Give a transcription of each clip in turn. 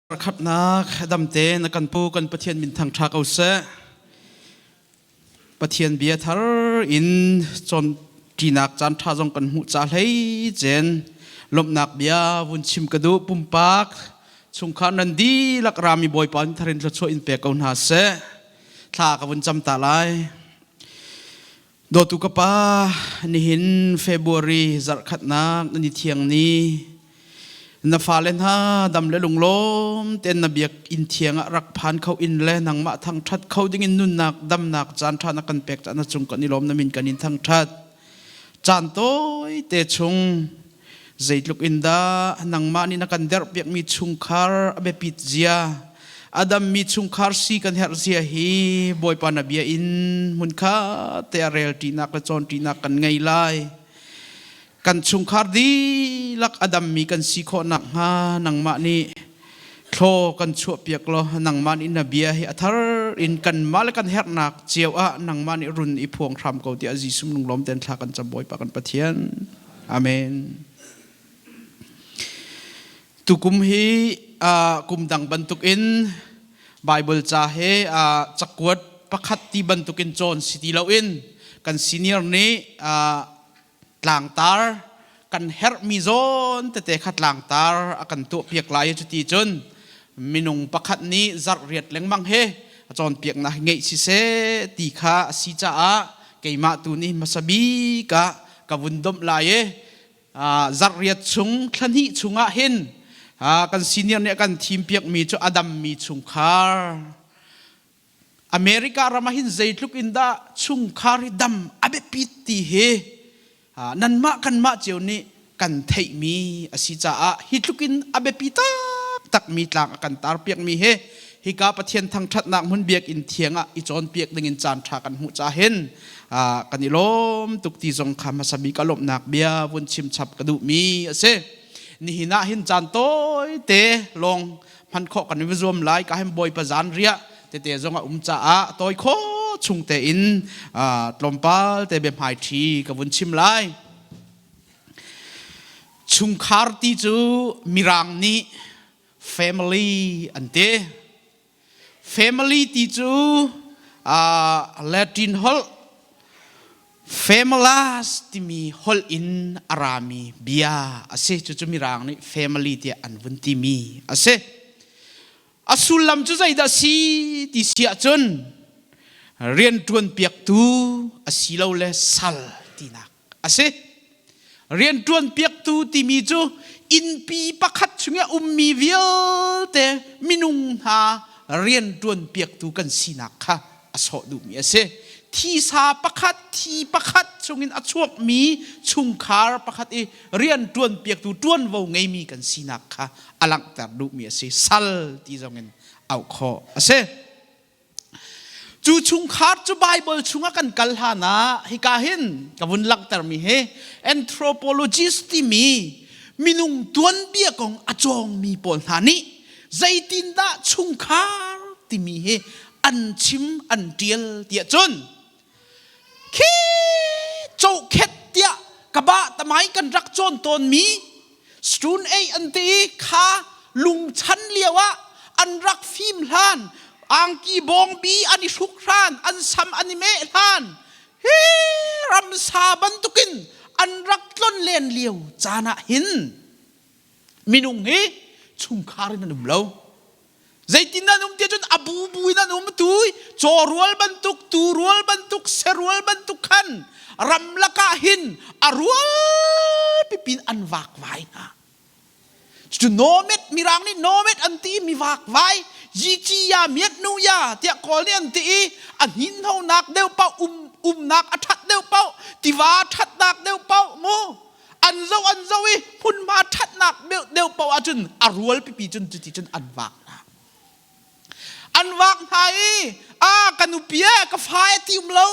Khatnak damte na kan pu kan Pathian min thang ṭha ko seh. Pathian bia thar in cawn ṭinak caan ṭha zong kan hmuh ca hlei cen lawmhnak bia vun chim ka duh pumpak chungkhar nan dihlak rami Bawipa in tharin thluachuah in pe ko hna seh. Thla ka vun cam ta lai. Dawtu ka pa, nihin February zarhkhatnak na ni thiang ni na fale hna dam le lunglawm tein na biakinn thiang ah rak phan kho in le nangmah thangṭhat kho dingin nunnak damnak caan ṭha na kan pek caah na cung kan i lawm na min kan in thangṭhat. Caan tawi te chung Zeitluk in dah nangmah nih na kan derhpiakmi chungkhar a biapit zia, a dammi chungkhar si kan herh zia hi Bawipa na bia in hmunkhat te a rel ṭinak le cawn ṭinak kan ngei lai. Kan chungkhar dihlak a dammi kan si khawh nakhnga nangmah nih thlaw kan chuahpiak law nangmah nih na bia hi a thar in kanmah le kan herhnak cio ah nangmah nih run i phuang hram ko tiah Jesuh lunglawm tein thla kan cam Bawipa kan Pathian. Amen. Tukum hi kum dang bantukin Bible ca he cakuat pakhat ti bantukin cawn si ti loin kan senior nih tlangtar kan herhmi zawn tete kha tlangtar a kan tuahpiak lai cuti cun minung pakhat nih zarh riat lengmang he a cawnpiaknak ngeih siseh ti kha a si caah keimah tu nih hmasa bik ah ka vun domh lai i zarh riat chung thla hnih chungah hin kan senior nih a kan thim piakmi cu a dammi chungkhar America ram ah hin zeitluk in dah chungkhar hi dam a biapit ti hi nanmah kanmah cio nih kan theihmi a si caah hi tluk in a biapi taktakmi tlang a kan tarpiakmi hi hika Pathian thangṭhatnak hmun biakinn thiang ah i cawnpiak dingin caan ṭha kan hmuh caah hin kan i lawm tuk ti zong kha hmasa bik a lawmhnak bia vun chim chap ka duhmi a si. Nihin ah hin caan tawite lawng hman khawh kan i zuam lai ka hin Bawipa zan riah tete zong a um caah tawi kho chung tein tlawmpal te biahmaiṭhi ka vun chim lai. Chungkhar ti cu Mirang nih family an ti. Family ti cu Latin holh familias timi holh in a rami bia a si. Cucu Mirang nih family tiah an vun timi a si. A sullam cu zeidah si ti si ahcun rianṭuan piaktu asilole sal tinak a si. Rianṭuan piaktu timi cu innpi pakhat chung i a ummi vialte minung hna rianṭuan piaktu kan sinak kha a sawh duhmi a si. Thisa pakhat, thi pakhat chungin a chuakmi chungkhar pakhat i rianṭuan piaktu ṭuanvo ngeimi kan sinak kha a langhter duhmi a si. Sal ti zongin auh khawh a si. Cu chungkhar cu Bible chungah kan kal hlan ah hika hin ka vun langhtermi hi anthropologist timi minung tuanbia kong a cawngmi pawl hna nih zeitindah chungkhar timi hi an chim an tial tiah cun khi cokhet tiah ka ba tamai kan rak cawn tawnmi Stone ei an ti i kha lungchan lio ah an rak fim hlan angki bawngbi an i hruk hlan an sam an i meh hlan hi ramsa bantukin an rak tlon len lio caan ah hin minung hi chungkhar in an um lo Zeitin an um tiah cun a bubu in an um tu caw rual bantuk tu rual bantuk serual bantuk khan ramlak ah hin a rual pipin an vakvai hna. Cucu nomad mirang nih nomad an ti mi vakvai yici ya miat nu ya tiah kawl nih an ti i a hninhnonak deuh paoh um umnak a ṭhat deuh paoh tiva ṭhatnak deuh paoh mu an zo an zo i hmunhma ṭhatnak deuh paoh ahcun a rual pipi cun cuti cun an vak hna an vak hna i a ka nupi e ka fa e ti um lo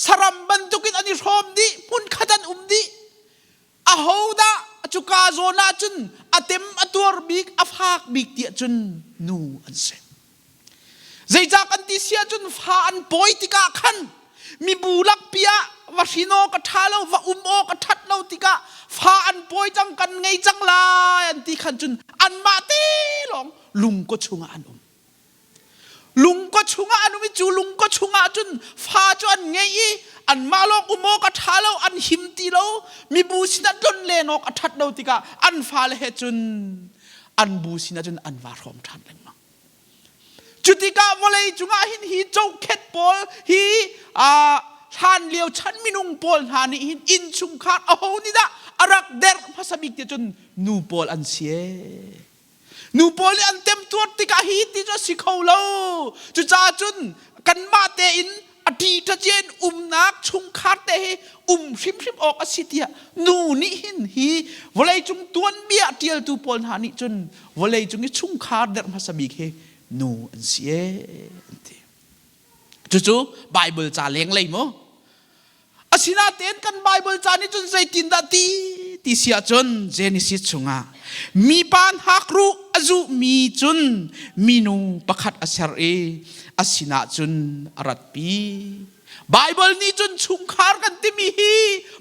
saram bantukin an i hrawm dih hmunkhat an um dih ahodah cuka zawn ah cun a tem a tuar bik a fak bik tiah cun nu an si Zeicah kan ti si ahcun fa an pawi tikah khan mibu lakpi ah va hrin awk a ṭha lo, va um awk a ṭhat lo tikah fa an pawi cang kan ngei cang lai an ti khan cun anmah te Lungkua chungah an um. Lungkua chungah an um i cu lungkua chungah cun fa cu an ngei i anmah lawng um awk a ṭha lo, an him ti lo, mibu sinah tlon len awk a ṭhat lo tikah an fale he cun an bu sinah cun an vaa hrawm ṭhan lengmang. Cutikah vawlei cungah hin hi cokhet pawl hi hlan lio chan minung pawl hna nih hin innchungkhar aho nih dah a rak derh hmasa bik ti cun nu pawl an si ee. Nu pawl nih an temtuar tikah hi ti cu a si kho lo. Cucaah cun kanmah tein a ṭiṭacen umnak chungkhar te hi um hrimhrim awk a si tiah nu nih hin hi vawleicung tuanbia ṭialtu pawl hna nih cun vawleicung i chungkhar derh hmasa bik hi nu an si ee an ti. Cucu Bible ca lenglei mu. Asinain kan Bible ca nih cun zeitindah ti ti si ahcun Genesis chungah mipa hnakruh a zuhmi cun minu pakhat a ser i a sinah cun a ratpi. Bible nih cun chungkhar kan timi hi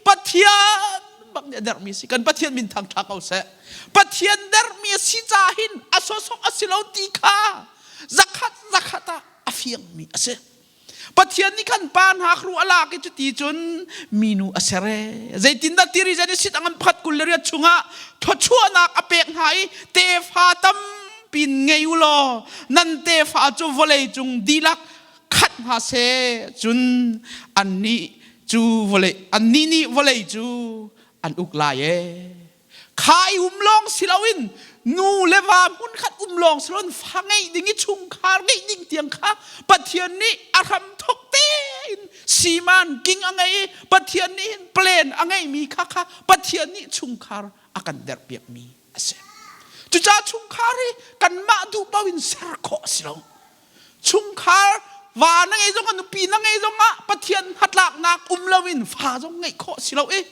Pathian bak nih a derhmi a si. Kan Pathian min thangṭha ko seh. Pathian derhmi a si caah hin a sawsawh a si lo ti kha zakhat zakhat ah a fiangmi a si. Pathian nih khan pa hnakruh a lak i cuti cun minu a ser ee. Zeitindah tiri Genesis a ngan pakhat 28 chungah thluachuahnak a pek hna i tefa tampi ngei u law nan tefa cu vawlei cung dihlak khat hna seh cun annih cu vawlei annih nih vawlei cu an uk lai ee. Kha i um lawng si loin nu le va hmunkhat um lawng si loin fa ngeih ding i chungkhar ngeih ding tiang kha Pathian nih a hram thok tein siman king a ngei i Pathian nih hin plan a ngeihmi kha kha Pathian nih chungkhar a kan derhpiakmi a si. Cucaah chungkhar hi kanmah duh paoh in ser khawh a si lo. Chungkhar va na ngei zong ah nupi na ngei zong ah Pathian hnatlaknak um loin fa zong ngeih khawh a si lo i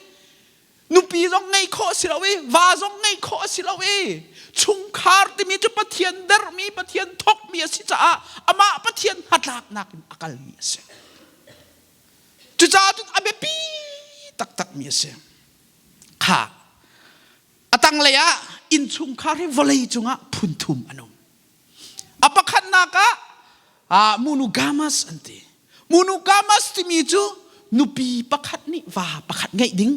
nupi zong ngeih khawh a si lo i va zong ngeih khawh a si lo i chungkhar timi cu Pathian dermi Pathian thawkmi a si caah amah Pathian hnatlaknak in a kalmi a si. Cucaah cun a biapi taktakmi a si. Kha a tanglei ah innchungkhar hi vawlei cungah phun thum an um. A pakhatnak ah monogamous an ti. Monogamous timi cu nupi pakhat nih va pakhat ngeih ding.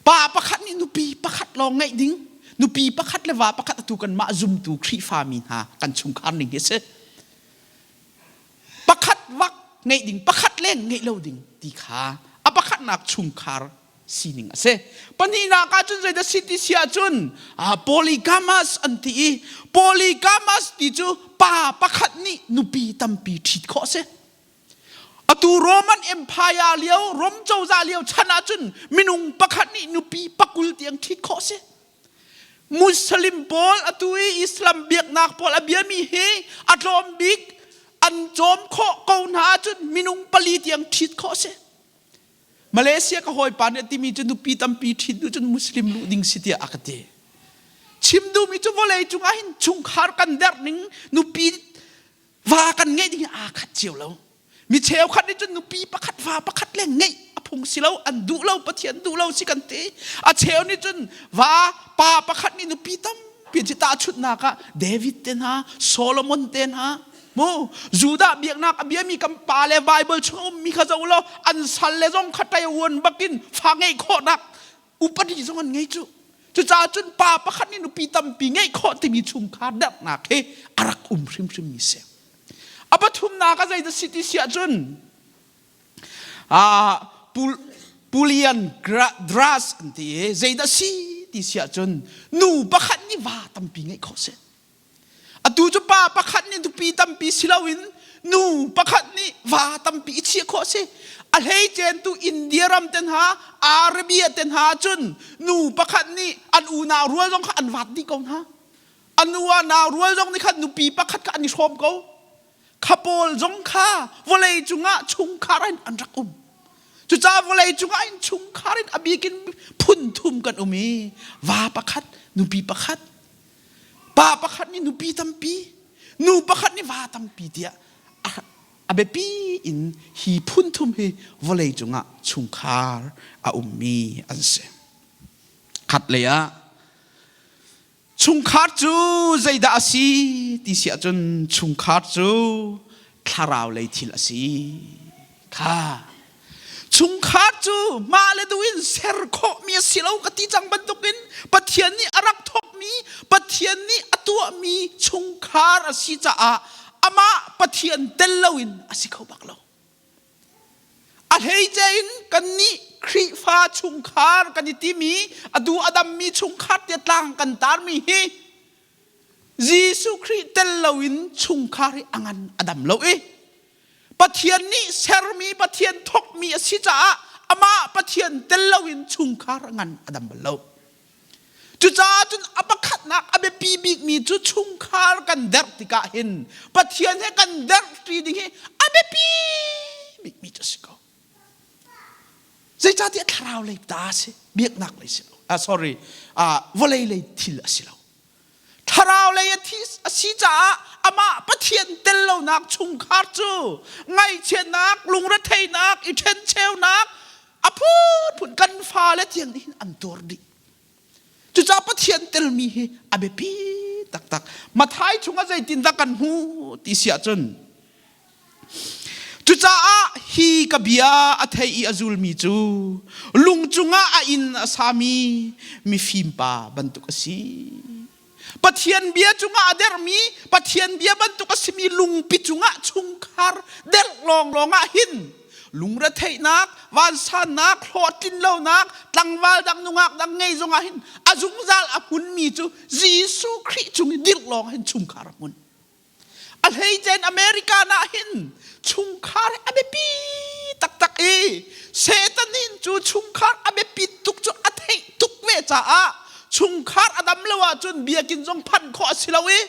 Pa pakhat nih nupi pakhat lawng ngeih ding. Nupi pakhat le va pakhat atu kanmah zumtu Khrihfa mi hna kan chungkhar ning hi a si. Pakhat vak ngeih ding, pakhat leng ngeih lo ding ti kha a pakhatnak chungkhar sining a si. Pahnihnak ah cun zeidah si ti si ahcun polygamous an ti i polygamous ti cu pa pakhat nih nupi tampi ṭhit khawh a si. Atu Roman Empire lio, Rom cozah lio chan ahcun minung pakhat nih nupi pakul tiang ṭhit khawh a si. Muslim pawl atu i Islam biaknak pawl a biami hi a tlawm bik an cawm khawh ko hna ahcun minung pali tiang ṭhit khawh a si. Malaysia ka hawipa nih a timi cu nupi tampi ṭhit duh cun Muslim luh ding si tiah a ka ti. Chim duhmi cu vawlei cungah hin chungkhar kan derh ning nupi va kan ngeih ding hi aa khat cio lo. Mi cheukhat nih cun nupi pakhat va pakhat le ngeih a phung si lo, an duh lo, Pathian duh lo si kan ti. A cheu nih cun va pa pakhat nih nupi tampi an si tahchunhnak ah David te hna, Solomon te hna, Mu Judah biaknak a biami kan pa le Bible chung ummi kha zoh law an sal le zong kha ṭaiuan bakin fa ngeih khawhnak upadi zong an ngei cu. Cucaah cun pa pakhat nih nupi tampi ngeih khawh timi chungkhar derhnak hi a rak um hrimhrimmi si. A pathumnak a zeidah si ti si ahcun Pulian Dras an ti i zeidah si ti si ahcun nu pakhat nih va tampi ngeih khawh si. Atu cu pa pakhat nih nupi tampi si loin nu pakhat nih va tampi i chiah khawh a si. A hleicen tu India ram te hna, Arabia te hna cun nu pakhat nih an unau rual zong kha an vat dih ko hna. An unau rual zong nih khan nupi pakhat kha an i hrawm ko. Kha pawl zong kha vawlei cungah chungkhar in an rak um. Cucaah vawlei cungah in chungkhar in a bik in phun thum kan um i va pakhat, nupi pakhat, Pa pakhat nih nupi tampi, nu pakhat nih va tampi tiah a biapi in hi phun thum hi vawlei cungah chungkhar a ummi an si. Khat lei ah. Chungkhar cu zeidah a si ti si ahcun chungkhar cu thlarau lei thil a si. Kha chungkhar cu mah le duh in ser khawhmi a si lo ka ti cang bantukin Pathian nih a rak thawkmi Pathian nih a tuahmi chungkhar a si caah amah Pathian tel loin a si kho bak lo. A hleice in kannih Khrihfa chungkhar kan i timi a du a dammi chungkhar tiah tlang kan tarmi hi Jesuh Khrih tel loin chungkhar hi a ngan a dam lo i Pathian nih sermi Pathian thawkmi a si caah amah Pathian tel loin chungkhar a ngan a dam bal lo. Cucaah cun a pakhatnak a biapi bikmi cu chungkhar kan derh tikah hin Pathian he kan derhṭi ding hi a biapi bikmi cu a si ko. Zeicahtiah thlarau lei ta a si, biaknak lei si lo. Ah, sorry, ah, vawlei lei thil a si lo. Thlarau lei a thi a si caah amah Pathian tel lonak chungkhar cu ngaihchiatnak, lungretheihnak, i ṭhencheunak a phunphun kan fale tiang nih hin an tuar dih. Cucaah Pathian telmi hi a biapi taktak. Mathai chungah zeitindah kan hmu ti si ahcun Cucaah hi ka bia a thei i a zulmi cu lung cungah a inn a sami mifim pa bantuk a si. Pathian bia cungah a dermi Pathian bia bantuk a simi lungpi cungah chungkhar derh lawnglawng ah hin lungretheihnak, vansannak, hlawhtlinlonak, tlangval dang nungak dang ngei zongah hin a zungzal a hmunmi cu Jesuh Khrih cung i dirh lawng hin chungkhar a hmun. A hleicen America ah hin chungkhar a biapi taktak i Satan hin cu chungkhar a biapit tuk cu a theih tuk ve caah chungkhar a dam lo ahcun biakinn zong phanh khawh a si lo i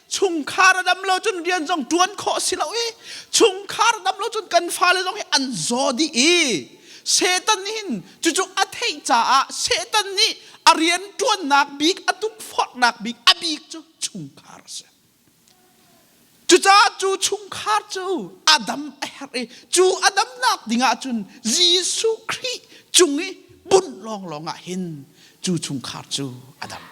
chungkhar a dam lo cun rian zong ṭuan khawh a si lo i chungkhar a dam lo cun kan fale zong hi an zaw dih i Satan nih hin cucu a theih caah Satan nih a rian ṭuannak bik a tukforhnak bik a bik cu chungkhar a si. Cucaah cu chungkhar cu a dam a herh i cu a damnak dingah cun Jesuh Khrih cung i bunh lawnglawng ah hin cu chungkhar cu a dam.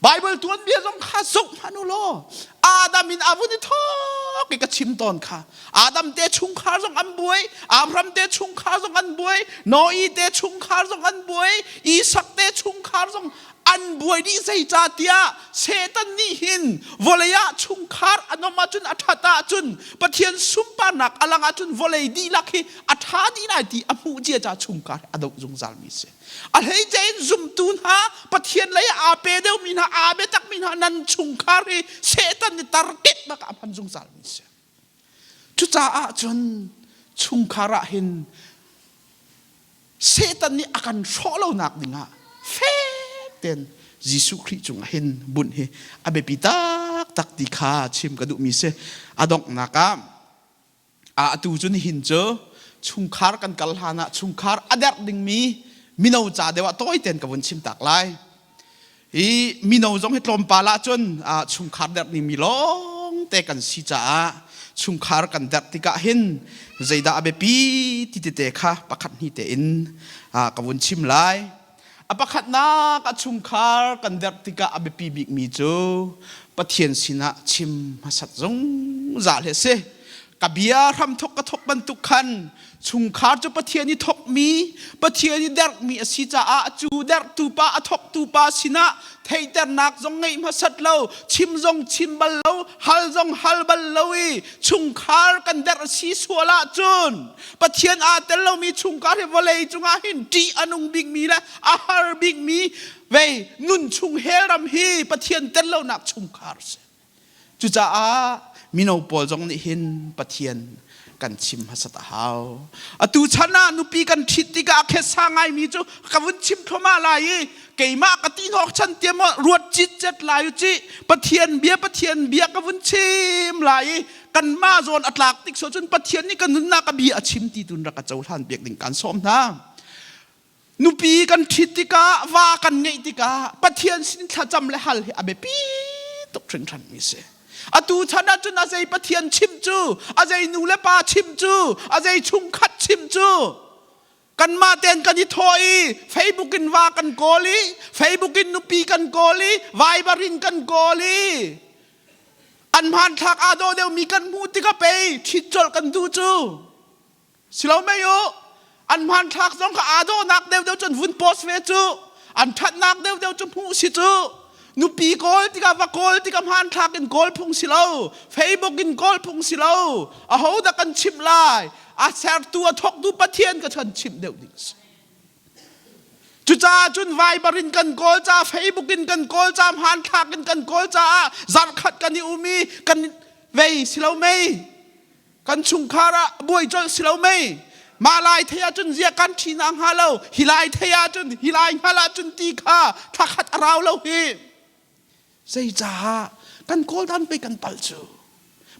Bible tuanbia zong kha zoh hmanh u law Adam in a vun i thawk i ka chim tawn kha Adam te chungkhar zong an buai Abraham te chungkhar zong an buai Noe te chungkhar zong an buai Isak te chungkhar zong an buai dih zeicahtiah Satan nih hin vawlei ah chungkhar a nom ahcun a ṭhat ahcun Pathian sunparnak a lang ahcun vawlei dihlak hi a ṭha dih lai ti a hmuh cia caah chungkhar a doh zungzalmi a si. A hleice in zumtu hna Pathian lei ah aa pe deuhmi hna aa biatakmi hna nan chungkhar hi Satan nih target bak ah a hman zungzalmi a si. Cucaah cun chungkhar ah hin Satan nih a kan hrawh lonak dingah fek tein Jesuh Khrih cungah hin bunh hi a biapi taktak ti kha chim ka duhmi si. A donghnak ah atu cu nihin cu chungkhar kan kal hlan ah chungkhar a derh dingmi mino ca deuh ah tawi tein ka vun chim tak lai. Hi mino zong hi tlawmpal ahcun chungkhar derh dingmi lawngte kan si caah chungkhar kan derh tikah hin zeidah a biapi ti tete kha pakhat hnih tein ka vun chim lai. A pakhatnak a chungkhar kan derh tikah a biapi bikmi cu Pathian sinah chim hmasat zungzal hi a si. Ka bia hramthok ka thok bantuk khan chungkhar cu Pathian i thokmi Pathian i derhmi a si caah cu derhtu pa a thoktu pa sinah theihternak zong ngeih hmasat lo chim zong chim bal lo hal zong hal bal lo i chungkhar kan derh si sual ahcun Pathian aa tel lomi chungkhar hi vawlei cungah hin ṭih a nung bikmi le a har bikmi vei nun chung hell ram hi Pathian tel lonak chungkhar a si. Cucaah mino pawl zong nih hin Pathian kan chim hmasat a hau. Atu chan ah nupi kan ṭhit tikah a khesa ngaimi cu ka vun chim thluahmah lai i keimah ka ti hnawk chan tiah maw ruat citcet lai u cih Pathian bia Pathian bia ka vun chim lai i kanmah zawn a tlak tik so cun Pathian nih ka nunnak a bia a chim ti tun rak ka cohlan piak ding kan sawm hna. Nupi kan ṭhit tikah, va kan ngeih tikah Pathian sin thlacam le hal hi a biapi tuk hringhranmi a si. Atu chan ahcun a zei Pathian chim cu, a zei nu le pa chim cu, a zei chungkhat chim cu, Kanmah tein kan i thawh i Facebook in va kan kawl i Facebook in nupi kan kawl i Viber in kan kawl i an hmanthlak aa dawh deuhmi kan hmuh tikah pei ṭhit colh kan duh cu. Si lo mei u, an hmanthlak zong kha aa dawhnak deuhdeuh cun vun post ve cu. An ṭhatnak deuhdeuh cu hmuh si cu. Nupi kawl tikah va kawl tikah hmanthlak in kawl phung si lo, Facebook in kawl phung si lo. Aho dah kan chimh lai? A sertu a thawktu Pathian ka chan chimh deuh ding si. Cucaah cun Viber in kan kawl ca, Facebook in kan kawl ca, hmanthlak in kan kawl caah zarhkhat kan i um i kan vei si lo mei? Kan chungkhar ah buai colh si lo mei? Mah lai thei ahcun zia kan ṭhi na hnga lo, hi lai thei ahcun, hi lai hngal ahcun ti kha thlakhat a rau lo hi. Zeicaah kan kawl dan pei kan palh cu?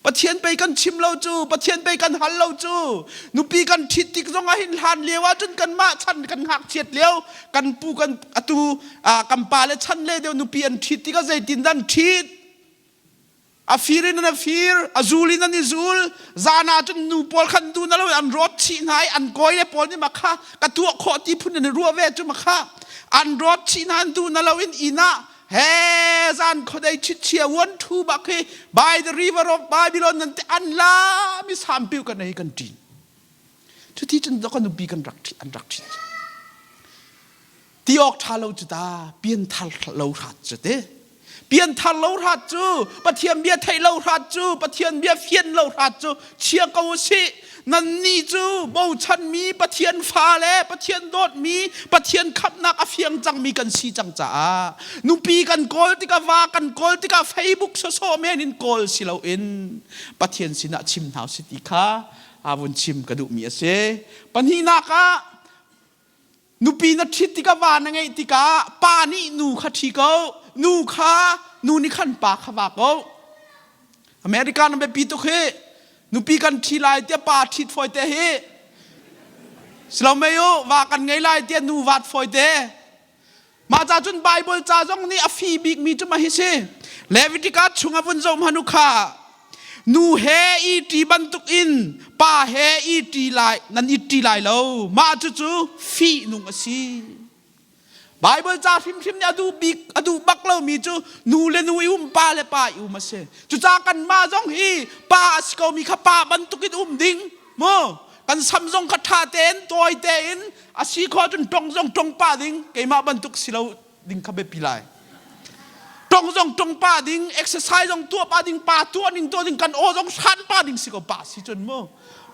Pathian pei kan chim lo cu, Pathian pei kan hal lo cu. Nupi kan ṭhit tik zong ah hin hlan lio ahcun kanmah chan kan ngakchiat lio, kan pu kan atu kan pale chan le deuh nupi an ṭhit tikah zeitin dah an ṭhit? A fir in an a fir, a zul in an i zul. Zan ah cun nu pawl khan du na lo an rawt chih hna i an kawi le pawl nih ma kha ka tuah khawh ti phun in ruah ve cu ma kha an rawt chih hna an duh na lo in inn ah he zan khuadei chitchia one two bak hi by the river of Babylon nan ti an la mi sampiu kan ei kan ṭin. Cuti cun kan nupi kan rak an rak ṭhin. Ti awk ṭha lo cu ta pianthar lo hrat cu te. Pianthar lo hrat cu Pathian bia theih lo hrat cu Pathian bia fian lo hrat cu chia ko usih. Nannih cu bochanmi Pathian fale Pathian dawtmi Pathian khamhnak a fiang cangmi kan si cang caah nupi kan kawl tikah va kan kawl tikah Facebook sawsawh men in kawl si loin Pathian sinah chim hna usih ti kha a vun chim ka duhmi a si. Pahnihnak ah Nupi na ṭhit tikah va na ngeih tikah pa nih nu kha ṭhi ko, nu kha nu nih khan pa kha va ko. America na biapi tuk hi. Nupi kan ṭhi lai tiah pa ṭhit fawi te hi. Silo mei u, va kan ngei lai tiah nu vat fawi te. Mah ca cun Bible ca zong nih a fi bikmi cu mah hi si. Leviticus chung a vun zoh hmanh u kha. Nu he i ṭi bantuk in pa he i ṭi lai nan i ṭi lai lo. Mah cucu fihnung a si. Bible ca hrimhrim nih a duh bik a duh bak lomi cu nu le nu i um pa le pa i um a si. Cucaah kanmah zong hi pa a si komi kha pa bantuk in um ding mu kan sam zong kha ṭha tein tawi tein a si khawh cun ṭong zong ṭong pah ding keimah bantuk si lo ding kha biapi lai ṭong zong ṭong pah ding exercise zong tuah pah ding pa tuah ning tuah ding kan aw zong hran pah ding si ko pa si cun mu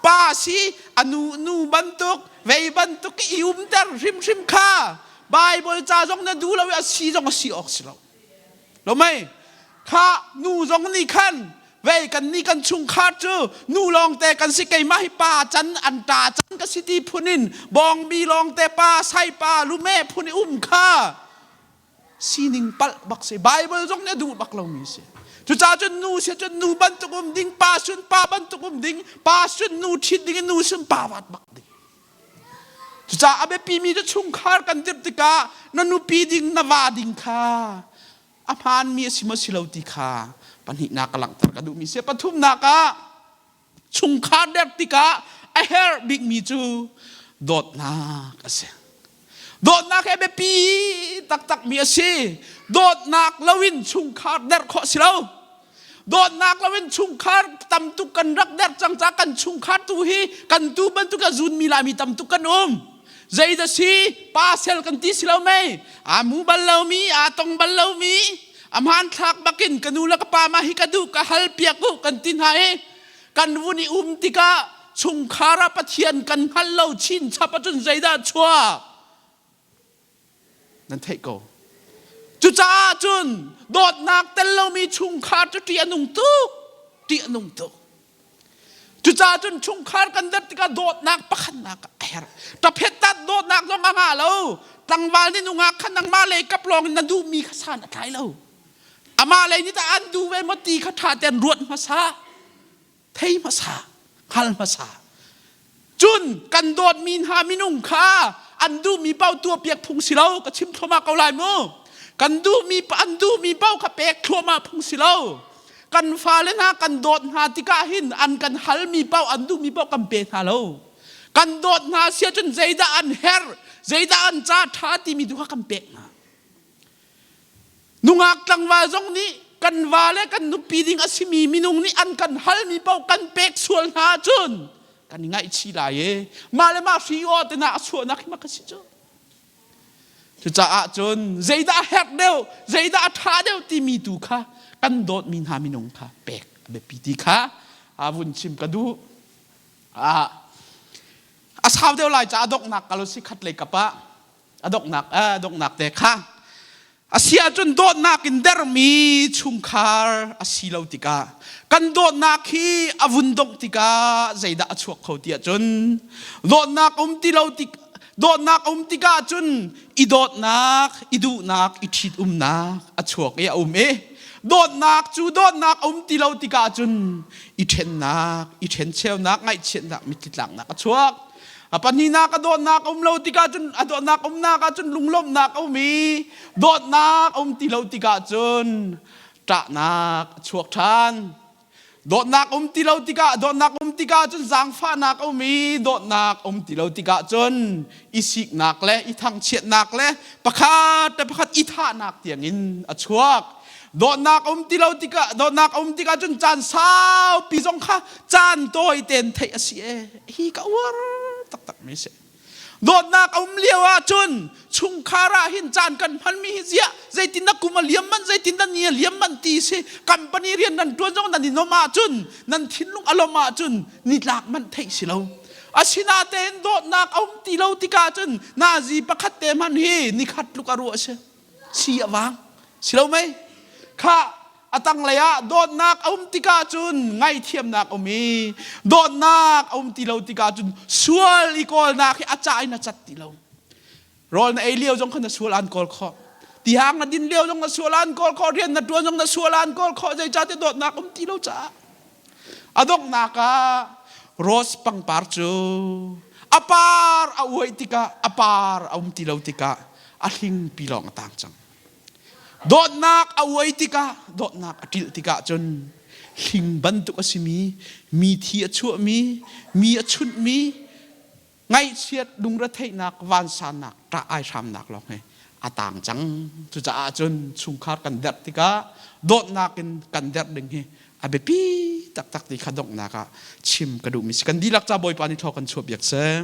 pa si a nu nu bantuk vei bantuk i umter hrimhrim kha Bible ca zong na duh lo i a si zong a si awk si lo lo mei kha nu zong nih khan vei kan nih kan chungkhar cu nu lawngte kan si keimah hi pa can an ta can ka si ti phun in bawngbi lawngte pa sai pa lume phun i um kha sining palh bak si Bible zong nih a duh bak lomi si cucaah cun nu si cun nu bantuk um ding pa sun pa bantuk um ding pa sun nu ṭhit ding in nu sun pa vat bak ding cucaah a biapimi cu chungkhar kan dirh tikah na nupi ding na va ding kha a hmaanmi a si maw si lo ti kha pahnihnak ka langhter ka duhmi si. Pathumnak ah chungkhar derh tikah a herh bikmi cu dawtnak a si. Dawtnak he biapi taktakmi a si. Dawtnak loin chungkhar derh khawh si lo. Dawtnak loin chungkhar tam tuk kan rak derh cang caah kan chungkhar tu hi kan tu bantuk a zunmi Laimi tam tuk kan um. Zeidah si pa sel kan ti si lo mei aa mu bal lomi aa tong bal lomi a hmanthlak bakin ka nu le ka pa ma hi ka duh ka hal piak u kan ti hna i kan vun i um tikah chungkhar ah Pathian kan hngal lo chinchap ahcun zeidah chuak Nan theih ko. Cucaah cun dawtnak tel lomi chungkhar cu ṭih a nung tuk. Ṭih a nung tuk. Cucaah cun chungkhar kan der tikah dawtnak pakhatnak a herh. Ṭaphet tat dawtnak zong a ngah lo. Tlangval nih nungak kha nangmah lei kap lawng in na duhmi kha san a tlai lo. Amah lei nih tah an duh ve maw ti kha ṭha tein ruat hmasa. Thei hmasa, hngal hmasa. Cun kan dawtmi hna minung kha an duhmi paoh tuahpiak phung si lo, ka chim thluahmah ko lai mu. Kan duhmi an duhmi paoh kha pek thluahmah phung si lo. Kan fale hna kan dawt hna tikah hin an kan halmi paoh an duhmi paoh kan pe hna lo. Kan dawt hna si ahcun zeidah an herh, zeidah an ca ṭha timi tu kha kan pek hna. Nungak tlangval zong nih kan va le kan nupi ding a simi minung nih an kan halmi paoh kan pek sual hna ahcun kan i ngaihchih lai i mah le mah hri aw te na a chuahnak hi mak a si cu. Cucaah cun zeidah a herh deuh, zeidah a ṭha deuh timi tu kha kan dawtmi hna minung kha pek a biapi ti kha a vun chim ka duh. A sau deuh lai caah donghnak kal si khat lei kap ah a donghnak a donghnak te kha a si ahcun dawtnak in dermi chungkhar a si lo tikah kan dawtnak hi a vun dongh tikah zeidah a chuak kho ti ahcun dawtnak um ti lo tik dawtnak um tikah cun i dawtnak i duhnak i ṭhitumnak a chuak i a um i dawtnak cu dawtnak um ti lo tikah cun i ṭhennak i ṭhencheunak ngaihchiatnak mitthli tlaknak a chuak. A pahnihnak a dawtnak um lo tikah cun a dawtnak umnak ah cun lunglawmhnak a um i dawtnak a um ti lo tikah cun ṭahnak a chuak ṭhan. Dawtnak um ti lo tikah dawtnak um tikah cun zaangfahnak a um i dawtnak um ti lo tikah cun i siknak le i thangchiatnak le pakhat le pakhat i thahnak tiangin a chuak. Dawtnak um ti lo tikah dawtnak um tikah cun caan saupi zong kha caan tawi tein theih a si e. Hi ka uar taktak mi si. Dawtnak a um lio ahcun chungkhar ah hin caan kan hmanmi hi ziah zeitin na kum a liam man zeitin na ni a liam man ti si company rian nan tuan zong nan i nom ahcun nan thinlung a lom ahcun nitlak man theih si lo. Asinatein dawtnak a um ti lo tikah cun nazi pakhat te hman hi nikhat tluk a ruah si. Si a vang. Si lo mei? Kha a tanglei ah dawtnak a um tikah cun ngaihthiamnak a um i dawtnak a um ti lo tikah cun sual i kawlnak hi a cah in a cat ti lo. Rawl na ei lio zong kha na sual an kawl khawh. Tihang na din lio zong na sual an kawl khawh. Rian na ṭuan zong na sual an kawl khawh. Zeicahtiah dawtnak um ti lo caah. A donghnak ah rose pangpar cu a par a uai tikah a par a um ti lo tikah a hlingpi lawng a tang cang. Dawtnak a uai tikah dawtnak a ṭilh tikah cun hling bantuk a simi mi thi a chuahmi mi a chunhmi ngaihchiat lungretheihnak vansannak ṭah aihramnak lawng hi a tang cang. Cucaah cun chungkhar kan derh tikah dawtnak in kan derh ding hi a biapi taktak ti kha donghnak ah chim ka duhmi si. Kan dihlak ca Bawipa nih thaw kan chuah biak seh.